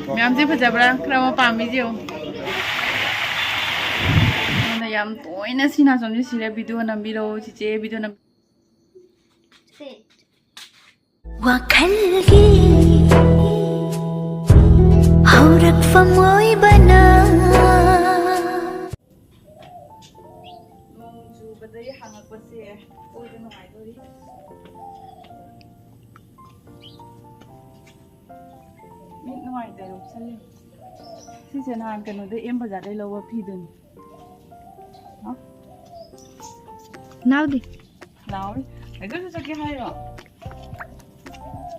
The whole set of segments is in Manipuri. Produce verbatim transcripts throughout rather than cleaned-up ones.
ꯃꯌꯥꯝꯁꯦ ꯐꯖꯕ꯭ꯔꯥ? ꯈꯔ ꯑꯃ ꯄꯥꯝꯃꯤꯁꯦ ꯌꯦꯡꯉꯨ꯫ ꯑꯩꯉꯣꯟꯗ ꯌꯥꯝ ꯇꯣꯏꯅ ꯁꯤ ꯅꯥꯆꯣꯝꯁꯦ ꯁꯤꯔꯦ, "ꯚꯤꯗꯤꯑꯣ ꯅꯝꯕꯤꯔꯛꯑꯣ ꯆꯤꯆꯦ, ꯚꯤꯗꯤꯑꯣ ꯅꯝ-" ꯋꯥꯈꯜꯒꯤ ꯍꯧꯔꯛꯐꯝ ꯑꯣꯏꯕꯅ꯫ ꯅꯣꯡ ꯆꯨꯕꯗꯒꯤ ꯍꯥꯡꯉꯛꯄꯁꯦ ꯀꯣꯏꯕ ꯅꯨꯡꯉꯥꯏꯗꯣꯔꯤ꯫ ꯃꯤꯠ ꯅꯨꯡꯉꯥꯏꯇꯦ, ꯂꯧꯁꯜꯂꯦ꯫ ꯁꯤꯁꯦ ꯅꯍꯥꯟ ꯀꯩꯅꯣꯗ ꯑꯦꯝ ꯕꯖꯥꯔꯗꯩ ꯂꯧꯕ ꯐꯤꯗꯨꯅꯤ꯫ ꯅꯥꯎꯗꯤ? ꯂꯥꯎꯔꯤ꯫ ꯑꯩꯒꯁꯨ ꯆꯠꯀꯦ ꯍꯥꯏꯔꯣ?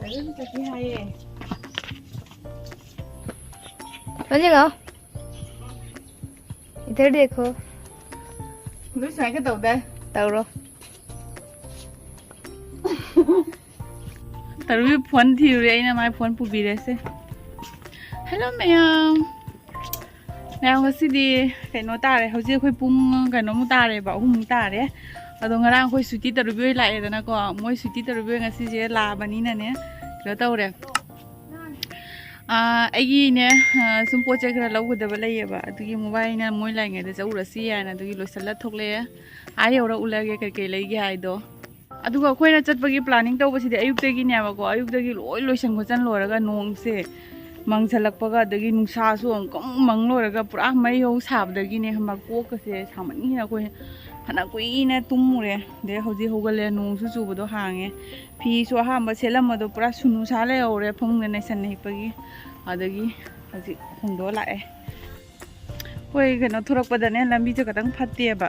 ꯑꯩꯒꯁꯨ ꯆꯠꯀꯦ ꯍꯥꯏꯌꯦ꯫ ꯍꯧꯖꯤꯛ ꯂꯥꯎ꯫ इधर देखो। ꯅꯣꯏ ꯁꯨꯃꯥꯏꯅ ꯇꯧꯗꯥꯏ? ꯇꯧꯔꯣ꯫ ꯇꯔꯨꯕꯤ ꯐꯣꯟ ꯊꯤꯔꯨꯔꯦ, ꯑꯩꯅ ꯃꯥꯏ ꯐꯣꯟ ꯄꯨꯕꯤꯔꯦꯁꯦ꯫ ꯍꯦꯜꯂꯣ ꯃꯌꯥꯝ꯫ ꯃꯌꯥꯝ, ꯉꯁꯤꯗꯤ ꯀꯩꯅꯣ ꯇꯥꯔꯦ, ꯍꯧꯖꯤꯛ ꯑꯩꯈꯣꯏ ꯄꯨꯡ ꯀꯩꯅꯣꯃꯨꯛ ꯇꯥꯔꯦꯕ, ꯑꯍꯨꯝꯃꯨꯛ ꯇꯥꯔꯦ꯫ ꯑꯗꯣ ꯉꯔꯥꯡ ꯑꯩꯈꯣꯏ ꯁ꯭ꯋꯤꯇꯤ ꯇꯔꯨꯕꯤ ꯍꯣꯏ ꯂꯥꯛꯑꯦꯗꯅꯀꯣ, ꯃꯣꯏ ꯁ꯭ꯋꯤꯇꯤ ꯇꯔꯨꯕꯤ ꯍꯣꯏ ꯉꯁꯤꯁꯦ ꯂꯥꯛꯑꯕꯅꯤꯅꯅꯦ, ꯀꯩꯅꯣ ꯇꯧꯔꯦ꯫ ꯑꯥ, ꯑꯩꯒꯤꯅꯦ, ꯑꯥ, ꯁꯨꯝ ꯄꯣꯠ ꯆꯩ ꯈꯔ ꯂꯧꯒꯗꯕ ꯂꯩꯌꯦꯕ, ꯑꯗꯨꯒꯤ ꯃꯣꯕꯥꯏꯜꯅ ꯃꯣꯏ ꯂꯥꯛꯏꯉꯩꯗ ꯆꯠꯂꯨꯔꯁꯤ ꯍꯥꯏꯅ, ꯑꯗꯨꯒꯤ ꯂꯣꯏꯁꯤꯜꯂ ꯊꯣꯛꯂꯛꯑꯦ꯫ ꯑꯥ ꯌꯧꯔ ꯎꯠꯂꯒꯦ ꯀꯩꯀꯩ ꯂꯩꯒꯦ ꯍꯥꯏꯗꯣ꯫ ꯑꯗꯨꯒ ꯑꯩꯈꯣꯏꯅ ꯆꯠꯄꯒꯤ planning ꯇꯧꯕꯁꯤꯗꯤ ꯑꯌꯨꯛꯇꯒꯤꯅꯦꯕꯀꯣ, ꯑꯌꯨꯛꯇꯒꯤ ꯂꯣꯏ ꯂꯣꯏꯁꯟ ꯈꯣꯠꯆꯟ ꯂꯣꯏꯔꯒ ꯅꯣꯡꯁꯦ ꯃꯪꯁꯜꯂꯛꯄꯒ, ꯑꯗꯒꯤ ꯅꯨꯡꯁꯥꯁꯨ ꯑꯃꯨꯛꯀ ꯑꯃꯨꯛ ꯃꯪ ꯂꯣꯏꯔꯒ ꯄꯨꯔꯥ ꯃꯩ ꯍꯧ ꯁꯥꯕꯗꯒꯤꯅꯦ, ꯈꯪꯕ꯭ꯔꯥ, ꯀꯣꯛꯀꯁꯦ ꯁꯥꯃꯟꯒꯤꯅ ꯑꯩꯈꯣꯏ ꯐꯅ ꯀꯨꯏꯅ ꯇꯨꯝꯃꯨꯔꯦ꯫ ꯑꯗꯩ ꯍꯧꯖꯤꯛ ꯍꯧꯒꯠꯂꯦ, ꯅꯣꯡꯁꯨ ꯆꯨꯕꯗꯣ ꯍꯥꯡꯉꯦ꯫ ꯐꯤꯁꯨ ꯑꯍꯥꯟꯕ ꯁꯦꯠꯂꯝꯕꯗꯣ ꯄꯨꯔꯥ ꯁꯨꯅꯨ ꯁꯥ ꯂꯩꯍꯧꯔꯦ, ꯐꯃꯨꯡꯗ ꯅꯩꯁꯟꯅ ꯍꯤꯞꯄꯒꯤ꯫ ꯑꯗꯒꯤ ꯍꯧꯖꯤꯛ ꯍꯣꯡꯗꯣꯛꯑ ꯂꯥꯛꯑꯦ꯫ ꯑꯩꯈꯣꯏ ꯀꯩꯅꯣ ꯊꯣꯔꯛꯄꯗꯅꯦ, ꯂꯝꯕꯤꯁꯦ ꯈꯤꯇꯪ ꯐꯠꯇꯦꯕ꯫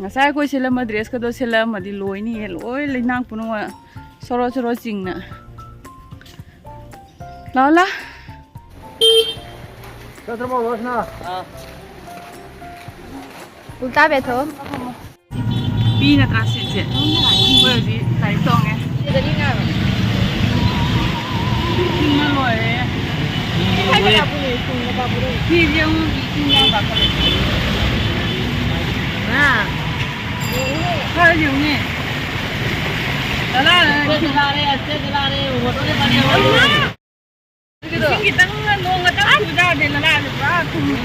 ꯉꯁꯥꯏ ꯑꯩꯈꯣꯏ ꯁꯦꯠꯂꯝꯕ dress ꯀꯗꯣ ꯁꯦꯠꯂꯛꯑꯝꯃꯗꯤ ꯂꯣꯏꯅꯤꯌꯦ, ꯂꯣꯏ ꯂꯩꯅꯥꯡ ꯄꯨꯝꯅꯃꯛ ꯁꯣꯔꯣ ꯁꯣꯔꯣ ꯆꯤꯡꯅ꯫ ꯂꯥꯛꯑꯣ, ꯂꯥꯛꯑꯣ꯫ ꯆꯠꯇ꯭ꯔꯕꯣ, ꯔꯣꯁꯅꯥ? ꯎꯜꯇꯥ ꯕꯦꯊꯣ꯫ ꯄꯤ ꯅꯠꯇ꯭ꯔꯥ ꯁꯤꯠꯁꯦ? ꯑꯩꯈꯣꯏ ꯍꯧꯖꯤꯛ ꯒꯥꯔꯤ ꯇꯣꯡꯉꯦ꯫ ꯏꯪꯕ ꯂꯣꯏꯔꯦ꯫ ꯐꯤꯁꯦ ꯑꯃꯨꯛ ꯏꯁꯤꯡ ꯌꯥꯝ ꯀꯥꯈꯠꯂꯛꯑꯦ꯫ ꯈꯔ ꯌꯦꯡꯉꯨꯅꯦ꯫ ꯂꯥꯂꯥ, ꯑꯁꯦ ꯗꯨꯂꯥꯔꯦ, ꯑꯁꯦ ꯗꯨꯂꯥꯔꯦ, ꯃꯣꯇꯣꯔ ꯄꯥꯅꯤ꯫ ꯏꯁꯤꯡ ꯈꯤꯇꯪ, ꯅꯣꯡ ꯈꯤꯇꯪ ꯆꯨꯖꯔꯗꯤ ꯅꯂꯥꯁꯦ ꯄꯨꯔꯥ ꯊꯨꯝꯃꯦ꯫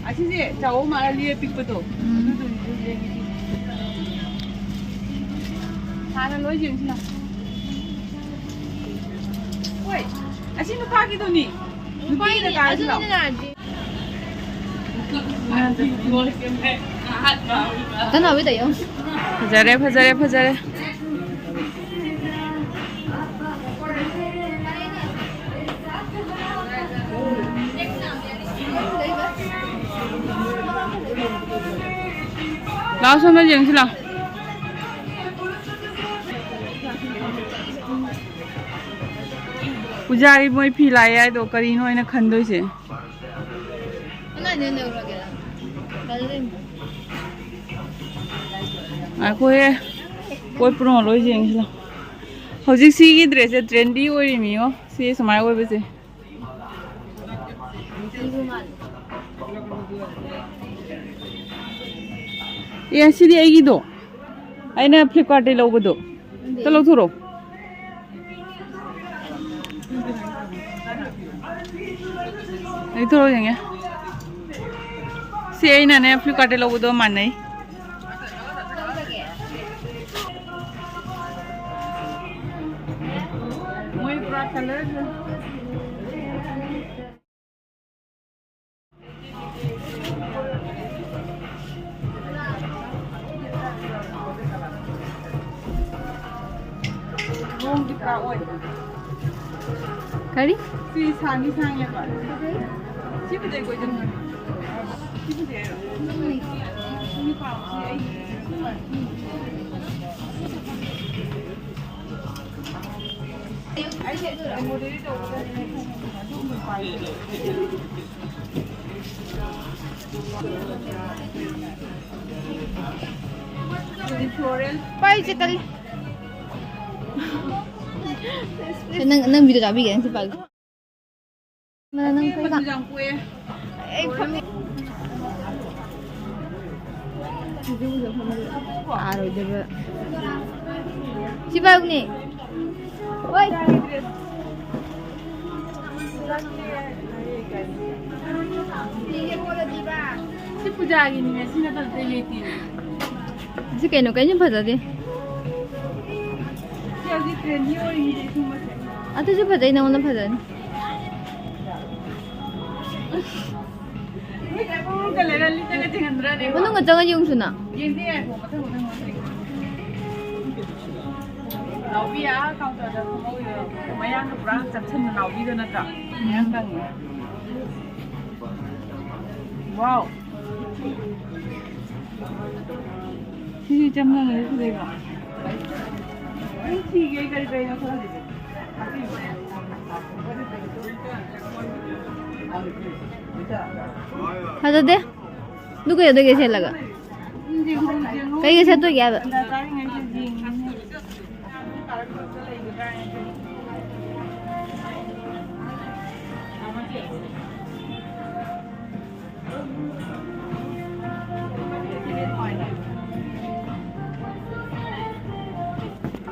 ꯑꯁꯤꯁꯦ ꯆꯥꯎꯕ ꯃꯥꯜꯂꯦ, ꯂꯤꯔ ꯄꯤꯛꯄꯗꯣ꯫ ꯎꯝ꯫ ꯑꯗꯨꯗꯨꯅꯤ ꯌꯦꯡꯉꯤꯁꯤ꯫ ꯍꯥꯟꯅ ꯂꯣꯏ ꯌꯦꯡꯁꯤ ꯂꯥꯎ꯫ ꯍꯣꯏ, ꯑꯁꯤ ꯅꯨꯄꯥꯒꯤꯗꯨꯅꯤ꯫ ꯅꯨꯄꯥꯒꯤ ꯍꯣꯏꯅꯦ, ꯗꯔꯀꯥꯔꯁꯤ ꯂꯥꯎ꯫ ꯑꯗꯨꯅꯦ ꯂꯥꯛꯑꯗꯤ꯫ ꯀꯟꯅ ꯍꯧꯏ ꯇꯧ꯫ ꯐꯖꯔꯦ, ꯐꯖꯔꯦ, ꯐꯖꯔꯦ꯫ ꯂꯥꯎ, ꯁꯣꯝꯗ ꯌꯦꯡꯁꯤ ꯂꯥꯎ꯫ ꯄꯨꯖꯥꯔꯤ ꯃꯣꯏ ꯐꯤ ꯂꯥꯛꯑꯦ ꯍꯥꯏꯗꯣ ꯀꯔꯤꯅꯣ ꯑꯩꯅ ꯈꯟꯗꯣꯏꯁꯦ? ꯉꯥꯏꯈꯣꯍꯦ, ꯄꯣꯠ ꯄꯨꯝꯅꯃꯛ ꯂꯣꯏ ꯌꯦꯡꯁꯤ ꯂꯥꯎ꯫ ꯍꯧꯖꯤꯛ ꯁꯤꯒꯤ ꯗ꯭ꯔꯦꯁꯁꯦ ꯇ꯭ꯔꯦꯟꯗꯤ ꯑꯣꯏꯔꯤꯃꯤꯉꯣ, ꯁꯤ ꯁꯨꯃꯥꯏꯅ ꯑꯣꯏꯕꯁꯦ꯫ ꯑꯦ, ꯁꯤꯗꯤ ꯑꯩꯒꯤꯗꯣ, ꯑꯩꯅ ꯐ꯭ꯂꯤꯞꯀꯥꯔꯠꯇꯩ ꯂꯧꯕꯗꯣ꯫ ꯑꯝꯇ ꯂꯧꯊꯣꯔꯛꯑꯣ꯫ ꯑꯩ ꯊꯣꯔꯛꯑꯣ ꯌꯦꯡꯒꯦ꯫ ꯁꯤ ꯑꯩꯅꯅꯦ ꯐ꯭ꯂꯤꯞꯀꯥꯔꯠꯇ ꯂꯧꯕꯗꯣ ꯃꯥꯟꯅꯩ꯫ ꯃꯣꯏ ꯄꯨꯔꯥ colour ꯀꯔꯤ? ꯁꯤ ꯁꯥꯡꯗꯤ ꯁꯥꯡꯉꯦꯕ꯫ ꯁꯤꯕꯨꯗꯤ ꯑꯩꯈꯣꯏ ꯑꯗꯨꯝ ꯁꯤꯕꯨꯗꯤ ꯑꯩ ꯑꯩꯁꯦ embroidery ꯇꯧꯕꯗꯅꯦ ꯑꯗꯨꯒꯨꯝꯕ ꯄꯥꯏ꯫ ꯄꯥꯏꯁꯦ ꯇꯜꯂꯦ꯫ ꯁꯦ, ꯅꯪ, ꯅꯪ video ꯆꯥꯕꯤꯒꯦ, ꯅꯪ ꯁꯤ ꯄꯥꯏꯌꯨ꯫ ꯅꯪ, ꯅꯪ ꯀꯩ ꯀ-, ꯌꯥꯝ ꯀꯨꯏꯌꯦ꯫ ꯑꯩ ꯐꯝꯃꯤ꯫ ꯌꯥꯔꯣꯏꯗꯕ꯫ ꯁꯤ ꯄꯥꯏꯌꯨꯅꯦ꯫ ꯍꯣꯏ꯫ ꯁꯤ ꯄꯨꯖꯥꯒꯤꯅꯤꯅꯦ, ꯁꯤ ꯅꯠꯇꯕꯗꯤ ꯂꯩꯇꯦ꯫ ꯁꯤ ꯀꯩꯅꯣ, ꯀꯩꯅꯣ ꯐꯖꯗꯦ꯫ ꯁꯤ ꯍꯧꯖꯤꯛ trendy ꯑꯣꯏꯔꯤꯁꯦ ꯁꯨꯝꯕꯁꯦ꯫ ꯑꯗꯨꯁꯨ ꯐꯖꯩ, ꯅꯉꯣꯟꯗ ꯐꯖꯅꯤ꯫ ꯃꯣꯏ ꯀꯩꯝ ꯈꯪꯗ ꯂꯩꯔ ꯂꯤꯠꯂꯒ ꯊꯦꯡꯍꯟꯗ꯭ꯔꯅꯦ? ꯃꯅꯨꯡꯗ ꯆꯪꯉ ꯌꯦꯡꯉꯨꯁꯨꯅ꯫ ꯌꯦꯡꯗꯦ, ꯉꯥꯏꯈꯣ, ꯃꯊꯪ ꯃꯊꯪ ꯃꯊꯪ ꯌꯦꯡꯒꯦ꯫ ꯅꯥꯎꯕꯤ ꯑꯥ counterꯗ ꯐꯝꯍꯧꯔꯤꯗꯣ, ꯃꯌꯥꯡꯗꯣ ꯄꯨꯔꯥ ꯆꯞꯁꯟꯅ ꯅꯥꯎꯕꯤꯗꯣ ꯅꯠꯇ꯭ꯔꯥ? ꯃꯌꯥꯡ ꯀꯪꯉꯦ꯫ Wow꯫ ꯁꯤꯁꯨ ꯏꯆꯝ ꯆꯝꯅ ꯂꯩꯕ꯫ ꯑꯩ ꯊꯤꯒꯦ, ꯀꯔꯤ ꯀꯔꯤꯅꯣ ꯈꯜꯂꯤꯁꯦ꯫ ꯐꯖꯗꯦ꯫ ꯑꯗꯨ ꯀꯩꯗꯧꯗꯣꯏꯒꯦ ꯁꯦꯠꯂꯒ? ꯀꯩꯒ ꯁꯦꯠꯇꯣꯏꯒꯦ ꯍꯥꯏꯕ?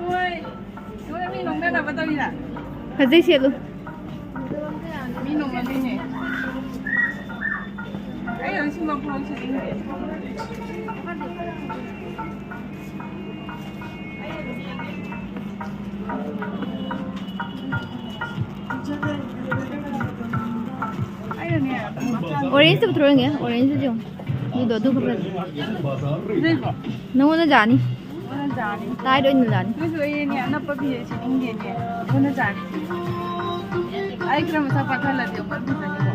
ꯍꯣꯏ꯫ ꯅꯣꯏ ꯃꯤ ꯅꯣꯛꯅꯅꯕ ꯇꯧꯔꯤꯔꯥ? ꯐꯖꯩ, ꯁꯦꯠꯂꯨ꯫ ꯃꯤ ꯅꯣꯛꯅꯗꯣꯏꯅꯦ꯫ ꯑꯩ ꯍꯧꯖꯤꯛ ꯁꯤꯃ ꯐꯥꯎ ꯁꯦꯠꯅꯤꯡꯗꯦ꯫ ꯑꯩꯅꯅꯦ, orangeꯇ ꯄꯨꯊꯣꯔꯛꯑꯣꯅꯦ, orangeꯇ ꯌꯦꯡꯉꯣ꯫ ꯑꯗꯨꯗꯣ, ꯑꯗꯨ ꯈꯛꯇ꯫ ꯐꯖꯩꯀꯣ? ꯅꯉꯣꯟꯗ ꯌꯥꯅꯤ꯫ ꯇꯥꯏꯗ ꯑꯣꯏꯅ ꯂꯥꯛꯑꯅꯤ꯫ ꯅꯣꯏꯁꯨ ꯑꯩꯅꯦ ꯑꯅꯛꯄ ꯐꯤꯁꯦ ꯁꯦꯠꯅꯤꯡꯗꯦꯅꯦ꯫ ꯑꯩꯈꯣꯏꯅ ꯆꯥꯔꯤꯁꯦ꯫ ꯑꯩ ꯈꯔ ꯃꯁꯥ ꯄꯥꯊꯍꯜꯂꯗꯤ ꯑꯃꯨꯛ ꯐꯖꯅꯤꯀꯣ꯫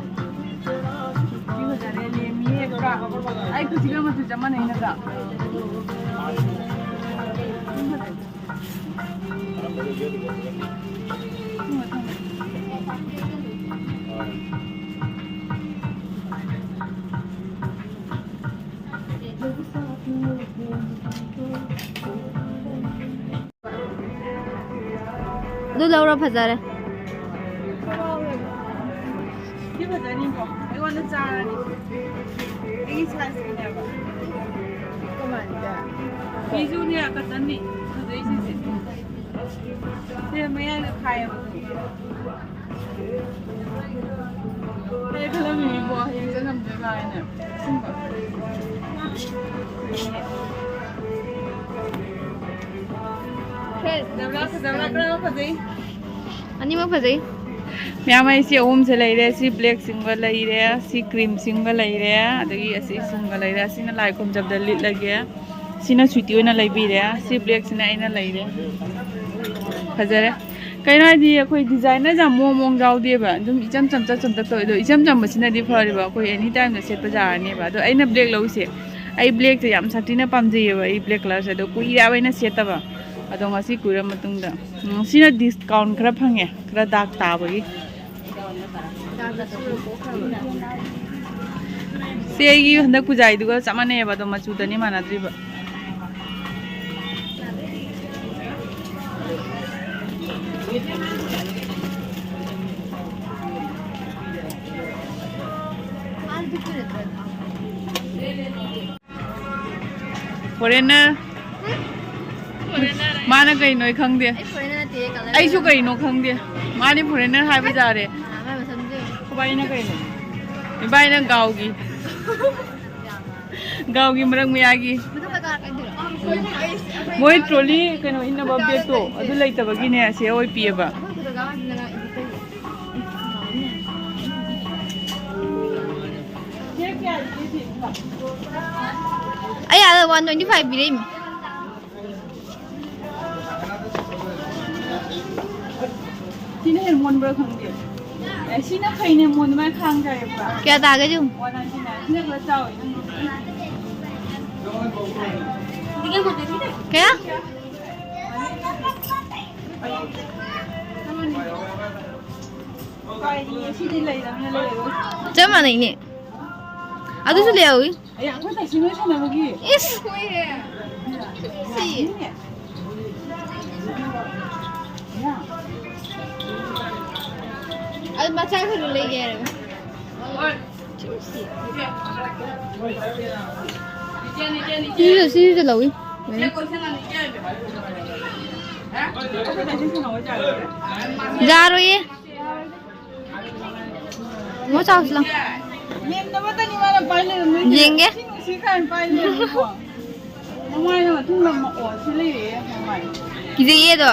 ꯁꯤ ꯐꯖꯔꯦ, ꯂꯦꯝꯃꯤꯌꯦ ꯄꯨꯔꯥ꯫ ꯑꯩ ꯈꯨꯠꯁꯤꯒ ꯃꯆꯨ ꯆꯞ ꯃꯥꯟꯅꯩ ꯅꯠꯇ꯭ꯔꯥ? ꯑꯗꯨ ꯂꯧꯔꯣ, ꯐꯖꯔꯦ꯫ ꯁꯤ ꯐꯖꯅꯤꯀꯣ? ꯑꯩꯉꯣꯟꯗ ꯆꯥꯔꯅꯤ꯫ ꯑꯩꯒꯤ sizeꯀꯤꯅꯦꯕ꯫ ꯐꯤꯁꯨꯅꯦ, ꯀꯇꯟꯅꯤ ꯐꯖꯩꯁꯤꯁꯦ꯫ ꯁꯤ ꯃꯌꯥꯏꯗ ꯈꯥꯏꯌꯦꯕ꯫ ꯑꯩ ꯈꯜꯂꯝꯃꯤꯅꯤꯀꯣ, ꯍꯌꯦꯡ ꯆꯠ ꯉꯝꯗꯣꯏꯕ ꯍꯥꯏꯅ꯫ ꯑꯁꯦꯡꯕ꯫ ꯐꯖꯕ꯭ꯔꯥ, ꯐꯖꯕ꯭ꯔꯥ? ꯀꯔꯝꯕ ꯐꯖꯩ? ꯑꯅꯤꯃꯛ ꯐꯖꯩ꯫ ꯃꯌꯥꯝ, ꯑꯩ ꯁꯤ ꯑꯍꯨꯝꯁꯦ ꯂꯩꯔꯦ꯫ ꯁꯤ blackꯁꯤꯃꯒ ꯂꯩꯔꯦ, ꯁꯤ creamꯁꯤꯃꯒ ꯂꯩꯔꯦ, ꯑꯗꯒꯤ ꯑꯁꯤ ꯁꯤꯃꯒ ꯂꯩꯔꯦ꯫ ꯑꯁꯤꯅ ꯂꯥꯏ ꯈꯨꯔꯨꯝꯖꯕꯗ ꯂꯤꯠꯂꯒꯦ꯫ ꯁꯤꯅ ꯁ꯭ꯋꯤꯇꯤ ꯑꯣꯏꯅ ꯂꯩꯕꯤꯔꯦ꯫ ꯁꯤ blackꯁꯤꯅ ꯑꯩꯅ ꯂꯩꯔꯦ꯫ ꯐꯖꯔꯦ꯫ ꯀꯩꯅꯣ ꯍꯥꯏꯗꯤ, ꯑꯩꯈꯣꯏ designꯁꯦ ꯌꯥꯝ ꯃꯑꯣꯡ ꯃꯑꯣꯡ ꯌꯥꯎꯗꯦꯕ꯫ ꯑꯗꯨꯝ ꯏꯆꯝ ꯆꯝ, ꯆꯝ ꯆꯝ ꯇꯧꯋꯦ꯫ ꯑꯗꯣ ꯏꯆꯝ ꯆꯝꯕꯁꯤꯅꯗꯤ ꯐꯔꯦꯕ, ꯑꯩꯈꯣꯏ any timeꯗ ꯁꯦꯠꯄ ꯌꯥꯔꯅꯦꯕ꯫ ꯑꯗꯣ ꯑꯩꯅ black ꯂꯧꯔꯤꯁꯦ, ꯑꯩ blackꯁꯦ ꯌꯥꯝ ꯁꯥꯊꯤꯅ ꯄꯥꯝꯖꯩꯌꯦꯕ꯫ ꯑꯩ black colourꯁꯦ ꯑꯗꯣ ꯀꯨꯏꯔꯦꯕ ꯑꯩꯅ ꯁꯦꯠꯇꯕ꯫ ꯑꯗꯣ ꯉꯁꯤ ꯀꯨꯏꯔ ꯃꯇꯨꯡꯗ, ꯎꯝ, ꯁꯤꯅ discount ꯈꯔ ꯐꯪꯉꯦ, ꯈꯔ ꯗꯥꯛ ꯇꯥꯕꯒꯤ꯫ ꯁꯤ ꯑꯩꯒꯤ ꯍꯟꯗꯛ ꯄꯨꯖꯥꯒꯤꯗꯨꯒ ꯆꯞ ꯃꯥꯟꯅꯩꯌꯦꯕ, ꯑꯗꯣ ꯃꯆꯨꯗꯅꯤ ꯃꯥꯟꯅꯗ꯭ꯔꯤꯕ꯫ Foreigner꯫ ꯃꯥꯅ ꯀꯩꯅꯣ ꯑꯩ ꯈꯪꯗꯦ꯫ ꯑꯩ foreigner ꯅꯠꯇꯦ, colour ꯑꯩꯁꯨ ꯀꯩꯅꯣ ꯈꯪꯗꯦ꯫ ꯃꯥꯗꯤ foreigner ꯍꯥꯏꯕ ꯌꯥꯔꯦ꯫ ꯑꯥ, ꯃꯥꯏ ꯃꯁꯝꯁꯦ ꯌꯦꯡꯉꯣ꯫ ꯏꯕꯥꯏꯅ ꯀꯩꯅꯣ? ꯏꯕꯥꯏꯅ ꯒꯥꯎꯒꯤ꯫ ꯒꯥꯎꯒꯤ ꯃꯔꯛ ꯃꯌꯥꯒꯤ꯫ ꯃꯊꯛꯇ ꯀꯥꯔꯛꯀꯗꯣꯏꯔꯣ? ꯃꯣꯏ trolley ꯀꯩꯅꯣ ꯏꯟꯅꯕ bagꯇꯣ ꯑꯗꯨ ꯂꯩꯇꯕꯒꯤꯅꯦ ꯁꯦ ꯑꯣꯏ ꯄꯤꯌꯦꯕ꯫ ꯑꯩꯈꯣꯏ ꯐꯣꯇꯣ ꯀꯥꯞꯄ ꯍꯥꯏꯁꯤꯅ edit ꯇꯧꯔꯤꯕ꯫ ꯑꯩ ꯑꯥꯗ one twenty five ꯄꯤꯔꯛꯏꯃꯤ꯫ ꯃꯣꯟꯕ꯭ꯔꯥ ꯈꯪꯗꯦ꯫ ꯑꯦ, ꯁꯤꯅ ꯐꯩꯅꯦ, ꯃꯣꯟ ꯑꯗꯨꯃꯥꯏꯅ ꯈꯥꯡ ꯇꯥꯏꯌꯦꯕ꯫ ꯀꯌꯥ ꯇꯥꯒꯦ ꯌꯦꯡꯉꯨ꯫ One ninety nine. ꯁꯤꯅ ꯈꯔ ꯆꯥꯎꯋꯤ, ꯅꯪ꯫ ꯀꯌꯥ? ꯀꯥꯏꯗꯤ ꯁꯤꯗꯤ ꯂꯩꯔꯕꯅꯤꯅ ꯂꯩꯔꯔꯣꯏ꯫ ꯆꯞ ꯃꯥꯟꯅꯩꯅꯦ꯫ ꯑꯗꯨꯁꯨ ꯂꯩꯍꯧꯋꯤ꯫ ꯑꯩ ꯑꯩꯈꯣꯏ ꯇꯥꯏꯁꯤ ꯅꯣꯏ ꯁꯥꯟꯅꯕꯒꯤ꯫ ꯏꯁ! ꯁꯤ꯫ ꯑꯗꯨ ꯃꯆꯥ ꯈꯔ ꯂꯩꯒꯦ ꯍꯥꯏꯔꯒ꯫ ꯁꯤꯁꯨ, ꯁꯤꯁꯨ ꯂꯧꯏ꯫ ꯌꯥꯔꯣꯏꯌꯦ꯫ ꯃꯣ ꯆꯥꯎꯁꯤ ꯂꯥꯎ꯫ ꯃꯦꯝꯅꯕꯇꯅꯤ ꯃꯥꯅ ꯄꯥꯏ ꯂꯩꯔꯝꯗꯣꯏꯁꯦ꯫ ꯌꯦꯡꯒꯦ꯫ ꯁꯤ ꯅꯨꯡꯁꯤ ꯀꯥꯏꯅ ꯄꯥꯏ ꯂꯩꯔꯝꯃꯤꯀꯣ꯫ ꯃꯃꯥꯏꯅ ꯃꯇꯨꯡ ꯅꯝꯃꯛꯑꯣ꯫ ꯁꯤ ꯂꯩꯔꯦ ꯃꯃꯥꯏ꯫ ꯀꯤꯖꯩꯌꯦ ꯑꯗꯣ꯫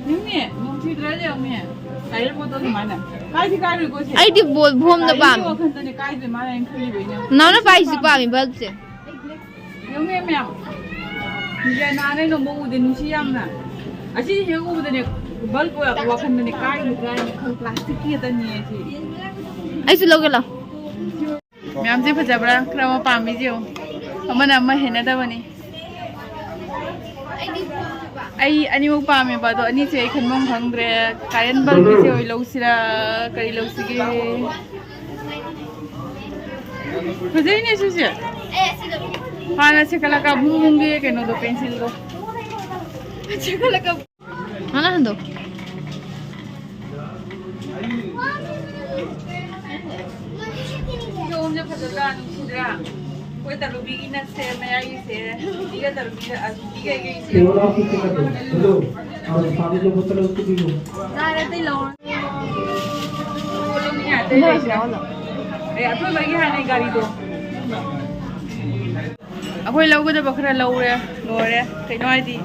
ꯌꯦꯡꯅꯦ, ꯅꯨꯡꯁꯤꯗ꯭ꯔꯥ ꯌꯦꯡꯉꯨꯅꯦ꯫ ꯀꯥꯏꯔꯛꯄꯗꯣ ꯑꯗꯨꯃꯥꯏꯅ꯫ ꯀꯥꯏꯗꯤ ꯀꯥꯏꯔꯣꯏꯀꯣ ꯁꯦ꯫ ꯑꯩꯗꯤ ꯕꯣ-, ꯕꯣꯝꯗ ꯑꯩꯒꯤ ꯄꯥꯝꯃꯤ꯫ ꯋꯥꯈꯜꯗꯅꯦ ꯀꯥꯏꯗꯣꯏ ꯃꯥꯅ ꯑꯩꯅ ꯈꯜꯂꯤꯕ ꯑꯩꯅ꯫ ꯅꯥꯎꯅ ꯄꯥꯏꯁꯤꯁꯨ ꯄꯥꯝꯃꯤ ꯕꯜꯕꯁꯦ꯫ ꯌꯦꯡꯉꯨꯅꯦ ꯃꯌꯥꯝ꯫ ꯅꯍꯥꯟ ꯑꯩ ꯅꯣꯡꯃ ꯎꯗꯦ ꯅꯨꯡꯁꯤ ꯌꯥꯝꯅ꯫ ꯑꯁꯤ ꯍꯦꯛ ꯎꯕꯗꯅꯦ ꯕꯜꯕ ꯋꯥꯈꯜꯗꯅꯦ ꯀꯥꯏꯔꯣꯏꯗ꯭ꯔꯥ ꯍꯥꯏꯅ ꯈꯜ-, ꯄ꯭ꯂꯥꯁꯇꯤꯛꯀꯤ ꯈꯛꯇꯅꯦ ꯁꯤ꯫ ꯑꯩꯁꯨ ꯂꯧꯒꯦ ꯂꯥꯎ꯫ ꯃꯌꯥꯝꯁꯦ ꯐꯖꯕ꯭ꯔꯥ? ꯈꯔ ꯑꯃ ꯄꯥꯝꯃꯤꯁꯦ ꯌꯦꯡꯉꯨ꯫ ꯑꯃꯅ ꯑꯃ ꯍꯦꯟꯅꯗꯕꯅꯤ꯫ ꯑꯩ ꯑꯅꯤꯃꯛ ꯄꯥꯝꯃꯦꯕ, ꯑꯗꯣ ꯑꯅꯤꯁꯦ ꯑꯩ ꯈꯟꯐꯝ ꯈꯪꯗ꯭ꯔꯦ꯫ ꯀꯥꯔꯦꯟ ꯕꯜꯕꯤꯁꯦ ꯑꯣꯏ ꯂꯧꯁꯤꯔꯥ, ꯀꯔꯤ ꯂꯧꯁꯤꯒꯦ? ꯐꯖꯩꯅꯦ ꯁꯤꯁꯦ꯫ ꯍꯥꯟꯅ ꯁꯦꯀꯂꯀꯥ ꯕꯨꯡ ꯕꯨꯡꯒꯤ ꯀꯩꯅꯣꯗꯣ, ꯄꯦꯟꯁꯤꯜꯗꯣ꯫ ꯁꯦꯀꯂꯀꯥ ꯍꯥꯟꯅ ꯍꯟꯗꯣ꯫ ꯁꯤꯒ ꯑꯍꯨꯝꯁꯦ ꯐꯖꯗ꯭ꯔꯥ? ꯅꯨꯡꯁꯤꯗ꯭ꯔꯥ? ꯑꯩꯈꯣꯏ ꯇꯔꯨꯕꯤꯒꯤ ꯅꯠꯁꯦ, ꯃꯌꯥꯏꯒꯤꯁꯦ, ꯅꯨꯄꯤꯒ ꯇꯔꯨꯕꯤꯒ, ꯑ, ꯅꯨꯄꯤꯒ ꯑꯩꯒꯤꯁꯦ꯫ ꯌꯥꯔꯦ, ꯑꯇꯩ ꯂꯧꯔꯣ꯫ ꯑꯦ, ꯑꯊꯣꯏꯕꯒꯤ ꯍꯥꯟꯅꯩ ꯒꯥꯔꯤꯗꯣ꯫ ꯑꯩꯈꯣꯏ ꯂꯧꯒꯗꯕ ꯈꯔ ꯂꯧꯔꯦ, ꯂꯣꯏꯔꯦ꯫ ꯀꯩꯅꯣ ꯍꯥꯏꯗꯤ,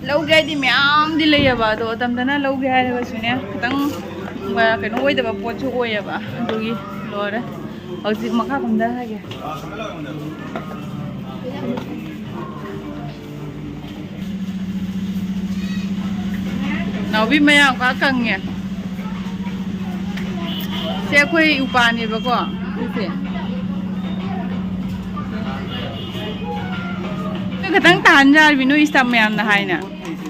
ꯂꯧꯒꯦ ꯍꯥꯏꯗꯤ ꯃꯌꯥꯝꯗꯤ ꯂꯩꯌꯦꯕ, ꯑꯗꯣ ꯑꯇꯝꯗꯅ ꯂꯧꯒꯦ ꯍꯥꯏꯔꯒꯁꯨꯅꯦ, ꯈꯤꯇꯪ, ꯑ, ꯀꯩꯅꯣ ꯑꯣꯏꯗꯕ ꯄꯣꯠꯁꯨ ꯑꯣꯏꯌꯦꯕ, ꯑꯗꯨꯒꯤ ꯂꯣꯏꯔꯦ꯫ ꯍꯧꯖꯤꯛ ꯃꯈꯥ ꯀꯨꯝꯊꯔꯒꯦ꯫ ꯅꯥꯎꯕꯤ ꯃꯌꯥꯝ ꯀ ꯀꯪꯉꯦ꯫ ꯁꯦ ꯑꯩꯈꯣꯏ ꯎꯄꯥꯅꯦꯕꯀꯣ꯫ ꯁꯤꯁꯦ꯫ ꯅꯣꯏ ꯈꯇꯪ ꯇꯥꯍꯟ ꯌꯥꯔꯕꯤ ꯅꯣꯏ staff ꯃꯌꯥꯝꯅ ꯍꯥꯏꯅ꯫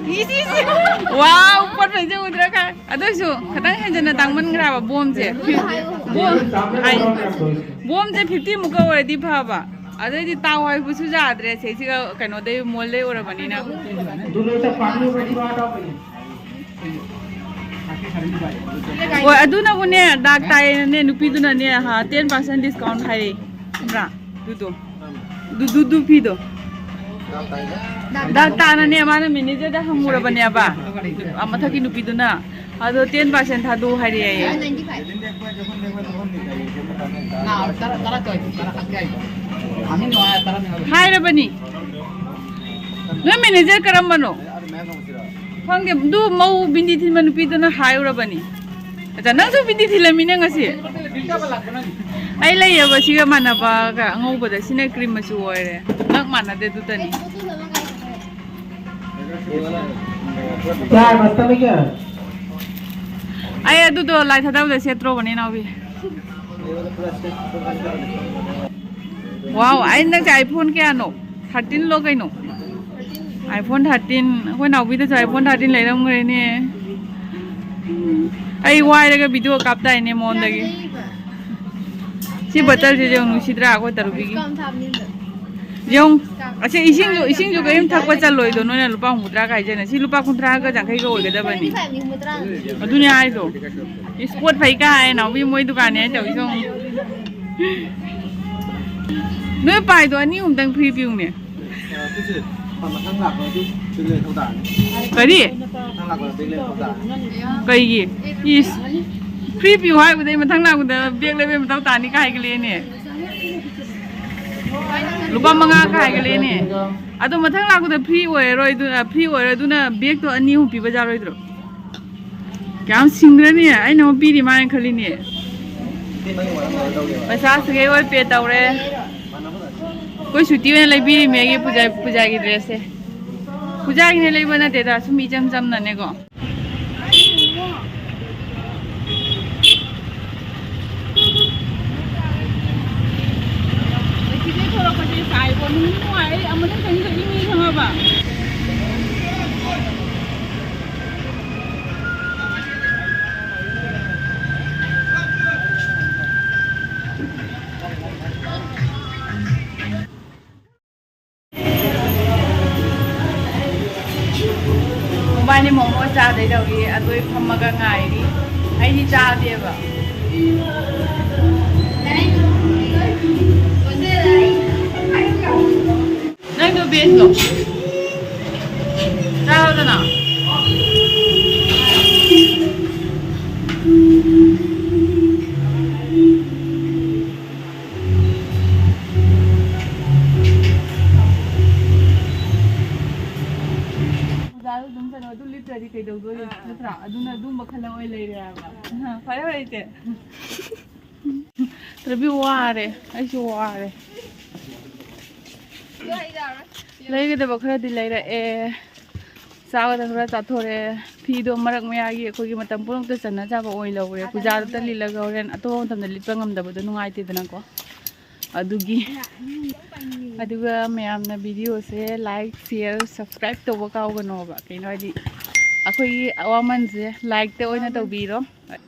ꯏꯁ, ꯏꯁ, ꯏꯁ꯫ ꯋꯥꯎ, ꯄꯣꯠ ꯐꯩꯖ ꯎꯗ꯭ꯔꯥ ꯈꯪ-, ꯑꯗꯨꯏꯁꯨ ꯈꯇꯪ ꯍꯦꯟꯖꯟꯅ ꯇꯥꯡꯃꯟꯈ꯭ꯔꯕ ꯕꯣꯝꯁꯦ꯫ ꯕꯣꯝ, ꯑꯩ, ꯕꯣꯝꯁꯦ fifty ꯃꯨꯛꯀ ꯑꯣꯏꯔꯗꯤ ꯐꯕ꯫ ꯑꯗꯩꯗꯤ ꯇꯥꯎ ꯍꯥꯏꯕꯁꯨ ꯌꯥꯗ꯭ꯔꯦ, ꯁꯤꯁꯤꯒ ꯀꯩꯅꯣꯗꯩ ꯃꯣꯜꯗꯩ ꯑꯣꯏꯔꯕꯅꯤꯅ꯫ ꯍꯣꯏ, ꯑꯗꯨꯅꯕꯨꯅꯦ, ꯗꯥꯛ ꯇꯥꯏꯌꯦꯅꯅꯦ, ꯅꯨꯄꯤꯗꯨꯅꯅꯦ, ꯍꯥ, ten percent discount ꯍꯥꯏꯔꯛꯏ꯫ ꯈꯪꯕ꯭ꯔꯥ? ꯑꯗꯨꯗꯣ꯫ ꯑꯗꯨ, ꯑꯗꯨ, ꯑꯗꯨ ꯐꯤꯗꯣ꯫ ꯗꯥꯛ ꯇꯥꯅꯅꯦ, ꯃꯥꯅ manager ꯗ ꯍꯪꯉꯨꯔꯕꯅꯦꯕ꯫ ꯑ, ꯃꯊꯛꯀꯤ ꯅꯨꯄꯤꯗꯨꯅ꯫ ꯑꯗꯣ ten percent ꯊꯥꯗꯣꯛꯎ ꯍꯥꯏꯔꯛꯑꯦ꯫ ꯍꯥꯏꯔꯕꯅꯤ꯫ ꯅꯣꯏ manager ꯀꯔꯝꯕꯅꯣ? ꯈꯪꯗꯦ, ꯑꯗꯨ ꯃꯧ ꯕꯤꯟꯗꯤ ꯊꯤꯟꯕ ꯅꯨꯄꯤꯗꯨꯅ ꯍꯥꯏꯔꯨꯔꯕꯅꯤ꯫ ꯑꯆꯥ, ꯅꯪꯁꯨ ꯕꯤꯟꯗꯤ ꯊꯤꯜꯂꯝꯃꯤꯅꯦ ꯉꯁꯤ꯫ ꯑꯩ ꯂꯩꯌꯦꯕ ꯁꯤꯒ ꯃꯥꯟꯅꯕꯒ ꯑꯉꯧꯕꯗ, ꯁꯤꯅ cream ꯃꯆꯨ ꯑꯣꯏꯔꯦ꯫ ꯅꯪ ꯃꯥꯟꯅꯗꯦ ꯑꯗꯨꯇꯅꯤ꯫ क्या है, बस्ता में क्या है? ꯑꯩ ꯑꯗꯨꯗꯣ ꯂꯥꯏ ꯊꯥꯗꯕꯗ ꯁꯦꯠꯇ꯭ꯔꯣꯕꯅꯦ, ꯏꯅꯥꯎꯕꯤ꯫ Wow, ꯑꯩ ꯅꯪꯁꯦ iPhone ꯀꯌꯥꯅꯣ? Thirteen ꯂꯣ ꯀꯩꯅꯣ? iPhone thirteen, ꯑꯩꯈꯣꯏ ꯅꯥꯎꯕꯤꯗꯁꯨ iPhone thirteen ꯂꯩꯔꯝꯈ꯭ꯔꯦꯅꯦ꯫ ꯑꯩ ꯋꯥꯏꯔꯒ video ꯀꯥꯞꯇꯥꯏꯅꯦ ꯃꯉꯣꯟꯗꯒꯤ꯫ ꯁꯤ ꯕꯇꯜꯁꯦ ꯌꯦꯡꯉꯨ, ꯅꯨꯡꯁꯤꯗ꯭ꯔꯥ ꯑꯩꯈꯣꯏ ꯇꯔꯨꯕꯤꯒꯤ? ꯌꯦꯡꯉꯨ, ꯑꯁꯤ ꯏꯁꯤꯡꯁꯨ, ꯏꯁꯤꯡꯁꯨ ꯀꯔꯤꯝ ꯊꯛꯄ ꯆꯜꯂꯣꯏꯗꯣ, ꯅꯣꯏꯅ ꯂꯨꯄꯥ ꯍꯨꯝꯐꯨꯇꯔꯥ ꯀꯥꯏꯖꯅ꯫ ꯁꯤ ꯂꯨꯄꯥ ꯀꯨꯟꯊ꯭ꯔꯥꯒ ꯌꯥꯡꯈꯩꯒ ꯑꯣꯏꯒꯗꯕꯅꯤ꯫ ꯑꯗꯨꯅꯦ ꯍꯥꯏꯗꯣ꯫ ꯏꯁ, ꯄꯣꯠ ꯐꯩ ꯀꯥꯏ ꯅꯥꯎꯕꯤ ꯃꯣꯏ ꯗꯨꯀꯥꯟꯅꯦ ꯍꯥꯏꯅ ꯇꯧꯔꯤꯁꯦ ꯌꯦꯡꯉꯨ꯫ ꯅꯣꯏ ꯄꯥꯏꯗꯣ ꯑꯅꯤ ꯑꯍꯨꯝꯗꯪ free ꯄꯤꯌꯨꯅꯦ꯫ ꯃꯊꯪ ꯂꯥꯛꯄꯗ ꯑꯗꯨ ꯕꯦꯛ ꯂꯩꯔꯛꯄ ꯇꯥꯔꯅꯤ꯫ ꯀꯔꯤ? ꯃꯊꯪ ꯂꯥꯛꯄꯗ ꯕꯦꯛ ꯂꯩꯔꯛꯄ ꯇꯥꯔꯅꯤ꯫ ꯀꯩꯒꯤ? ꯏꯁ, free ꯄꯤꯌꯨ ꯍꯥꯏꯕꯗꯩ ꯃꯊꯪ ꯂꯥꯛꯄꯗ ꯕꯦꯛ ꯂꯩꯕꯩ ꯃꯊꯧ ꯇꯥꯅꯤ ꯀꯥꯏ ꯍꯥꯏꯒꯠꯂꯛꯑꯦꯅꯦ꯫ ꯂꯨꯄꯥ ꯃꯉꯥ ꯀꯥꯏ ꯍꯥꯏꯒꯠꯂꯛꯑꯦꯅꯦ꯫ ꯑꯗꯣ ꯃꯊꯪ ꯂꯥꯛꯄꯗ free ꯑꯣꯏꯔꯔꯣꯏ, ꯑꯗꯨꯅ, free ꯑꯣꯏꯔꯣꯏ, ꯑꯗꯨꯅ ꯕꯦꯛꯇꯣ ꯑꯅꯤ ꯑꯍꯨꯝ ꯄꯤꯕ ꯌꯥꯔꯣꯏꯗ꯭ꯔꯣ? ꯀꯌꯥꯝ ꯁꯤꯡꯈ꯭ꯔꯅꯤ? ꯑꯩꯅ ꯑꯃꯨꯛ ꯄꯤꯔꯤ ꯃꯥꯅ ꯈꯜꯂꯤꯅꯦ꯫ ꯄꯩꯁꯥ ꯁꯤꯒꯩ ꯑꯣꯏ ꯄꯦ ꯇꯧꯔꯦ꯫ ꯑꯩꯈꯣꯏ ꯁꯨꯇꯤ ꯑꯣꯏꯅ ꯂꯩꯕꯤꯔꯤꯃꯦ ꯑꯩꯒꯤ ꯄꯨꯖꯥ-, ꯄꯨꯖꯥꯒꯤ ꯗ꯭ꯔꯦꯁꯁꯦ꯫ ꯄꯨꯖꯥꯒꯤꯅꯦ ꯂꯩꯕ ꯅꯠꯇꯦꯗ, ꯁꯨꯝ ꯏꯆꯝ ꯆꯝꯅꯅꯦꯀꯣ꯫ ꯁꯤꯗꯩ ꯊꯣꯛꯂꯛꯄꯁꯦ ꯆꯥꯏꯀꯣ, ꯅꯨꯡꯗꯤ ꯅꯨꯡꯉꯥꯏ꯫ ꯑꯩ ꯑꯃꯨꯛꯇꯪ ꯆꯪꯁꯤꯜꯂꯛꯏꯅꯦ ꯈꯪꯉꯕ? ꯃꯕꯥꯅꯤ ꯃꯣꯃꯣ ꯆꯥꯗꯣꯏ ꯇꯧꯔꯤ, ꯑꯗꯨ ꯑꯩ ꯐꯝꯃꯒ ꯉꯥꯏꯔꯤ꯫ ꯑꯩꯗꯤ ꯆꯥꯗꯦꯕ꯫ ꯅꯪꯗꯣ ꯕꯦꯁꯂꯣ? ꯆꯥꯔꯣꯗꯅ꯫ ꯑꯣꯖꯥꯗꯣ ꯑꯗꯨꯝ ꯀꯩꯅꯣ, ꯑꯗꯨ ꯂꯤꯠꯇ꯭ꯔꯗꯤ ꯀꯩꯗꯧꯗꯣꯔꯤ? ꯑꯥ꯫ ꯅꯠꯇ꯭ꯔꯥ? ꯑꯗꯨꯅ ꯑꯗꯨꯝꯕ ꯈꯜꯂ ꯑꯣꯏ ꯂꯩꯔꯦ ꯍꯥꯏꯕ꯫ ꯑꯥ꯫ ꯐꯔꯦ, ꯐꯔꯦ, ꯏꯆꯦ꯫ ꯇ꯭ꯔꯕꯤ ꯋꯥꯔꯦ, ꯑꯩꯁꯨ ꯋꯥꯔꯦ꯫ ꯂꯩꯒꯗꯕ ꯈꯔꯗꯤ ꯂꯩꯔꯛꯑꯦ꯫ ꯆꯥꯒꯗꯕ ꯈꯔ ꯆꯥꯊꯣꯔꯛꯑꯦ꯫ ꯐꯤꯗꯣ ꯃꯔꯛ ꯃꯌꯥꯒꯤ ꯑꯩꯈꯣꯏꯒꯤ ꯃꯇꯝ ꯄꯨꯝꯅꯃꯛꯇ ꯆꯟꯅꯖꯥꯕ ꯑꯣꯏ ꯂꯧꯔꯦ꯫ ꯄꯨꯖꯥꯗꯨꯇ ꯂꯤꯠꯂꯒ ꯍꯣꯔꯦꯟ ꯑꯇꯣꯞꯄ ꯃꯇꯝꯗ ꯂꯤꯠꯄ ꯉꯝꯗꯕꯗꯣ ꯅꯨꯡꯉꯥꯏꯇꯦꯗꯅꯀꯣ꯫ ꯑꯗꯨꯒꯤ꯫ ꯑꯗꯨꯒ ꯃꯌꯥꯝꯅ video ꯁꯦ like, share, subscribe ꯇꯧꯕ ꯀꯥꯎꯒꯅꯣꯕ꯫ ꯀꯩꯅꯣ ꯍꯥꯏꯗꯤ ꯑꯩꯈꯣꯏꯒꯤ ꯑꯋꯥꯃꯟꯁꯦ like ꯇ ꯑꯣꯏꯅ ꯇꯧꯕꯤꯔꯣ꯫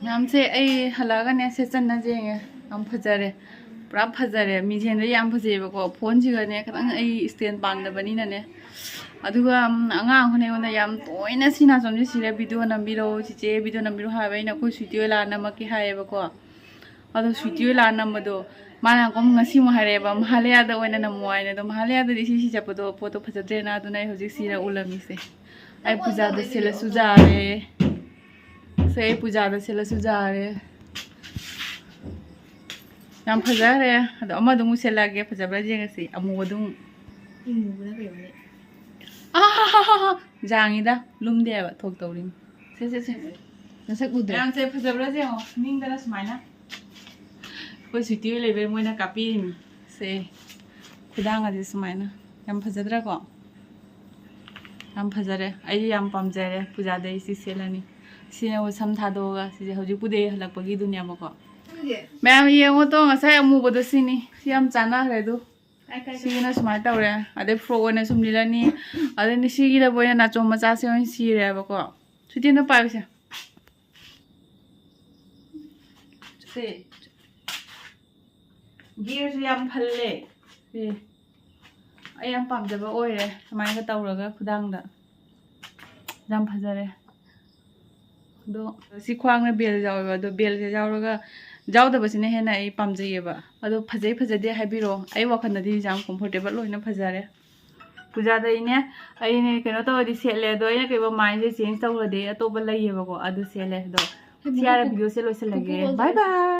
ꯃꯌꯥꯝꯁꯦ ꯑꯩ ꯍꯜꯂꯛꯑꯒꯅꯦ ꯁꯦꯠꯆꯟꯅ ꯌꯦꯡꯉꯦ꯫ ꯌꯥꯝ ꯐꯖꯔꯦ꯫ ꯄꯨꯔꯥ ꯐꯖꯔꯦ꯫ ꯃꯤꯡꯁꯦꯟꯗ ꯌꯥꯝ ꯐꯖꯩꯌꯦꯕꯀꯣ꯫ Phone ꯁꯤꯒꯅꯦ ꯈꯤꯇꯪ ꯑꯩ stand ꯄꯥꯝꯗꯕꯅꯤꯅꯅꯦ꯫ ꯑꯗꯨꯒ, ꯎꯝ, ꯑꯉꯥꯡ ꯑꯃꯅ ꯑꯩꯉꯣꯟꯗ ꯌꯥꯝ ꯇꯣꯏꯅ ꯁꯤ ꯅꯥꯆꯣꯝꯁꯦ ꯁꯤꯔ video ꯅꯝꯕꯤꯔꯛꯑꯣ, ꯆꯤꯆꯦ video ꯅꯝꯕꯤꯔꯛꯑꯣ ꯍꯥꯏꯕ꯫ ꯑꯩꯅ ꯑꯩꯈꯣꯏ ꯁ꯭ꯋꯤꯇꯤ ꯍꯣꯏ ꯂꯥꯛꯑ ꯅꯝꯃꯛꯀꯦ ꯍꯥꯏꯌꯦꯕꯀꯣ꯫ ꯑꯗꯣ ꯁ꯭ꯋꯤꯇꯤ ꯍꯣꯏ ꯂꯥꯛꯑ ꯅꯝꯕꯗꯣ ꯃꯥꯅ ꯀꯣꯝ ꯉꯁꯤꯃꯨꯛ ꯍꯥꯏꯔꯛꯑꯦꯕ, "ꯃꯍꯥꯂꯌꯥꯗ ꯑꯣꯏꯅ ꯅꯝꯃꯣ" ꯍꯥꯏꯅ꯫ ꯑꯗꯣ ꯃꯍꯥꯂꯌꯥꯗꯗꯤ ꯁꯤ, ꯁꯤ ꯆꯠꯄꯗꯣ ꯄꯣꯠꯇꯣ ꯐꯖꯗ꯭ꯔꯦꯅ꯫ ꯑꯗꯨꯅ ꯑꯩ ꯍꯧꯖꯤꯛ ꯁꯤꯗ ꯎꯂꯝꯃꯤꯁꯦ꯫ ꯑꯩ ꯄꯨꯖꯥꯗ ꯁꯦꯠꯂꯁꯨ ꯌꯥꯔꯦ꯫ ꯁꯦ, ꯑꯩ ꯄꯨꯖꯥꯗ ꯁꯦꯠꯂꯁꯨ ꯌꯥꯔꯦ꯫ ꯌꯥꯝ ꯐꯖꯈ꯭ꯔꯦ꯫ ꯑꯗꯣ ꯑꯃꯗꯣ ꯑꯃꯨꯛ ꯁꯦꯠꯂꯛꯑꯒꯦ, ꯐꯖꯕ꯭ꯔꯥ ꯌꯦꯡꯉꯁꯤ꯫ ꯑꯃꯨꯕꯗꯣ ꯑꯃꯨꯛ꯫ ꯏꯃꯨꯕꯅ ꯀꯩꯅꯣꯅꯦ꯫ ꯑꯥ, ꯖꯥꯡꯉꯤꯗ, ꯂꯨꯝꯗꯦꯕ, ꯊꯣꯛ ꯇꯧꯔꯤꯅꯤ꯫ ꯁꯦ, ꯁꯦ, ꯁꯦ꯫ ꯅꯁꯛ ꯎꯗ꯭ꯔꯦ꯫ ꯃꯌꯥꯝꯁꯦ ꯐꯖꯕ꯭ꯔꯥ ꯌꯦꯡꯉꯣ, ꯅꯤꯡꯗꯅ ꯁꯨꯃꯥꯏꯅ꯫ ꯑꯩꯈꯣꯏ ꯁ꯭ꯋꯤꯇꯤ ꯍꯣꯏ ꯂꯩꯕꯩ ꯃꯣꯏꯅ ꯀꯥꯞꯄꯤꯔꯤꯅꯤ꯫ ꯁꯦ, ꯈꯨꯗꯥꯡ ꯑꯁꯤ ꯁꯨꯃꯥꯏꯅ꯫ ꯌꯥꯝ ꯐꯖꯗ꯭ꯔꯥꯀꯣ? ꯌꯥꯝ ꯐꯖꯔꯦ꯫ ꯑꯩꯗꯤ ꯌꯥꯝ ꯄꯥꯝꯖꯔꯦ꯫ ꯄꯨꯖꯥꯗ ꯑꯩ ꯁꯤ ꯁꯦꯠꯂꯅꯤ꯫ ꯁꯤꯅ ꯁꯝ ꯊꯥꯗꯣꯛꯑꯒ, ꯁꯤꯁꯦ ꯍꯧꯖꯤꯛꯄꯨꯗꯤ ꯑꯩ ꯍꯜꯂꯛꯄꯒꯤꯗꯨꯅꯦꯕꯀꯣ꯫ ꯃꯌꯥꯝ ꯌꯦꯡꯉꯣ ꯇꯣ, ꯉꯁꯥꯏ ꯑꯃꯨꯕꯗꯣ ꯁꯤꯅꯤ꯫ ꯁꯤ ꯌꯥꯝ ꯆꯥꯟꯅꯈ꯭ꯔꯦ ꯑꯗꯨ꯫ ꯁꯤꯒꯤꯅ ꯁꯨꯃꯥꯏꯅ ꯇꯧꯔꯦ꯫ ꯑꯗꯩ ꯐ꯭ꯔꯣꯛ ꯑꯣꯏꯅ ꯁꯨꯝ ꯂꯤꯠꯂꯅꯤ꯫ ꯑꯗꯩ ꯁꯤꯒꯤꯗꯕꯨ ꯑꯣꯏꯅ ꯅꯥꯆꯣꯝ ꯃꯆꯥꯁꯦ ꯑꯣꯏꯅ ꯁꯤꯔꯦꯕꯀꯣ꯫ ꯁ꯭ꯋꯤꯇꯤ ꯑꯝꯇ ꯄꯥꯏꯌꯨꯁꯦ꯫ ꯁꯦ꯫ ꯒꯦꯔꯁꯨ ꯌꯥꯝ ꯐꯜꯂꯦ꯫ ꯁꯦ꯫ ꯑꯩ ꯌꯥꯝ ꯄꯥꯝꯖꯕ ꯑꯣꯏꯔꯦ꯫ ꯁꯨꯃꯥꯏꯅꯒ ꯇꯧꯔꯒ ꯈꯨꯗꯥꯡꯗ꯫ ꯌꯥꯝ ꯐꯖꯔꯦ꯫ ꯑꯗꯣ ꯁꯤ ꯈ꯭ꯋꯥꯡꯅ ꯕꯦꯜ ꯌꯥꯎꯋꯦꯕ꯫ ꯑꯗꯣ ꯕꯦꯜꯁꯦ ꯌꯥꯎꯔꯒ, ꯌꯥꯎꯗꯕꯁꯤꯅ ꯍꯦꯟꯅ ꯑꯩ ꯄꯥꯝꯖꯩꯌꯦꯕ꯫ ꯑꯗꯣ ꯐꯖꯩ ꯐꯖꯗꯦ ꯍꯥꯏꯕꯤꯔꯛꯑꯣ꯫ ꯑꯩ ꯋꯥꯈꯜꯗꯗꯤ ꯌꯥꯝ ꯀꯝꯐꯣꯔꯇꯦꯕꯜ ꯑꯣꯏꯅ ꯐꯖꯔꯦ꯫ ꯄꯨꯖꯥꯗ ꯑꯩꯅꯦ, ꯑꯩꯅꯦ ꯀꯩꯅꯣ ꯇꯧꯔꯗꯤ ꯁꯦꯠꯂꯦ꯫ ꯑꯗꯣ ꯑꯩꯅ ꯀꯩꯒꯨꯝꯕ ꯃꯥꯏꯟꯁꯦ ꯆꯦꯟꯖ ꯇꯧꯔꯗꯤ ꯑꯇꯣꯞꯄ ꯂꯩꯌꯦꯕꯀꯣ, ꯑꯗꯨ ꯁꯦꯠꯂꯦ꯫ ꯑꯗꯣ ꯁꯤ ꯍꯥꯏꯔ ꯚꯤꯗꯤꯑꯣꯁꯦ ꯂꯣꯏꯁꯤꯜꯂꯒꯦ꯫ ꯕꯥꯏ ꯕꯥꯏ꯫